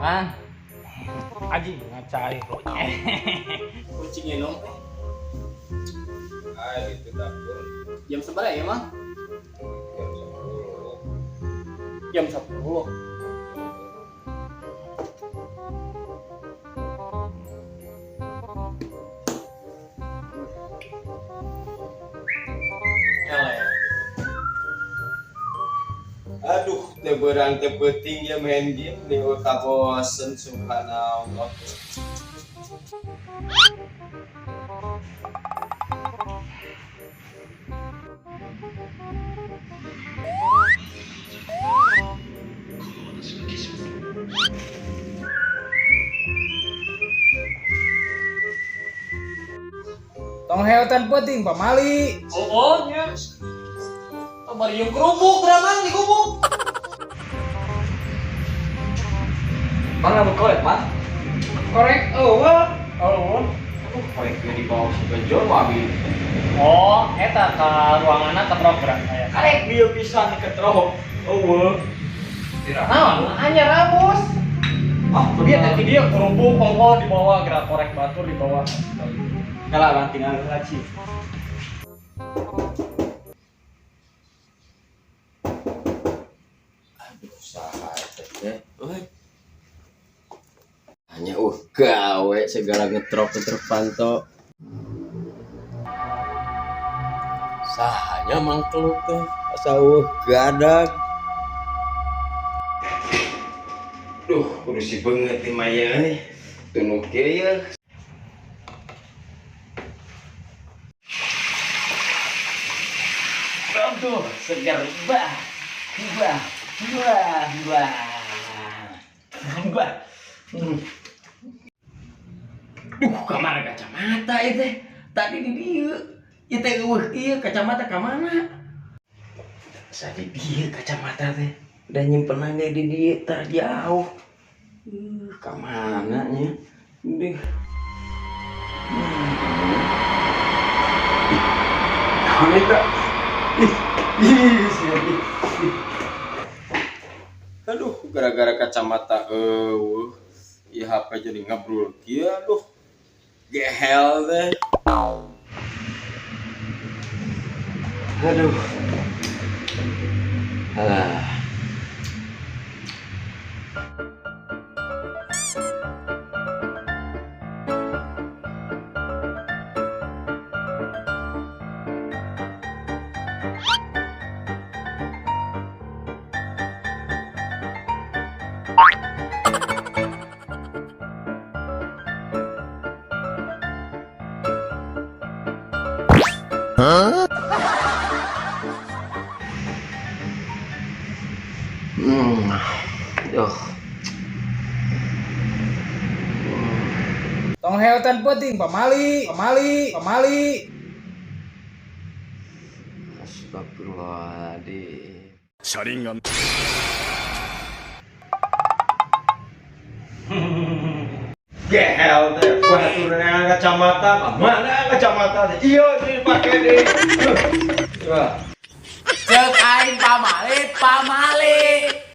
Mang. Anjing ngacai. Kucing minum. Ah, gitu dapur. Jam seberapa ya, Mang? Jam 10. Jam 10. Ele. Aduh, teu beurang teu peuting ya main game nih otak bosen subhanallah. Tong heotan peuting pamali. Oh, nya. Bari jeung kerupuk, Mang di gubuk. Mang nggak korek, Mang? Korek eueuh. Oh, aduh, korek dia di bawah si Bejo mah abi. Oh, eta ka ruanganna ketrok gerak aya. Karek dia bisa nih ketrok. Oh, Naon? Anyar abus. Ah, Dia tadi dia kerupuk kongko dibawa gerak korek batur dibawa. Kalah bang tinggal ngaji. Aduh, saha eta teh. Euy. Hanya gawe segala ngetrok-ngetrok panto. Sahanya mangkeluk teh asa eueuh gadag. Duh, kudu si beungeut di maya euy. Tunuk kieu ye. Aduh, segar bah. Bah. Bah. Bah. Bah. Duh, kamana kacamata ieu teh? Tadi di dieu. Ieu teh eueuh ieu kacamata ka mana? Asa di dieu kacamata teh. Udah nyimpen ge di dieu tar jauh. Ka mana nya? Duh. Ih, naon eta? Ih, ih, sia, ih, ih. Aduh, gara-gara kacamata eueuh. Ieu HP jadi ngebrul kieu, aduh. Gehel teh. Aduh. Alah. Duh. Tong heotan peuting pamali, pamali, pamali. Astagfirullahaladzim. Sharingan. Gehel teh, wah turunnya kacamata, mana kacamata teh? Iya, dipakai deh. Wah. Ceuk aing pamali, pamali.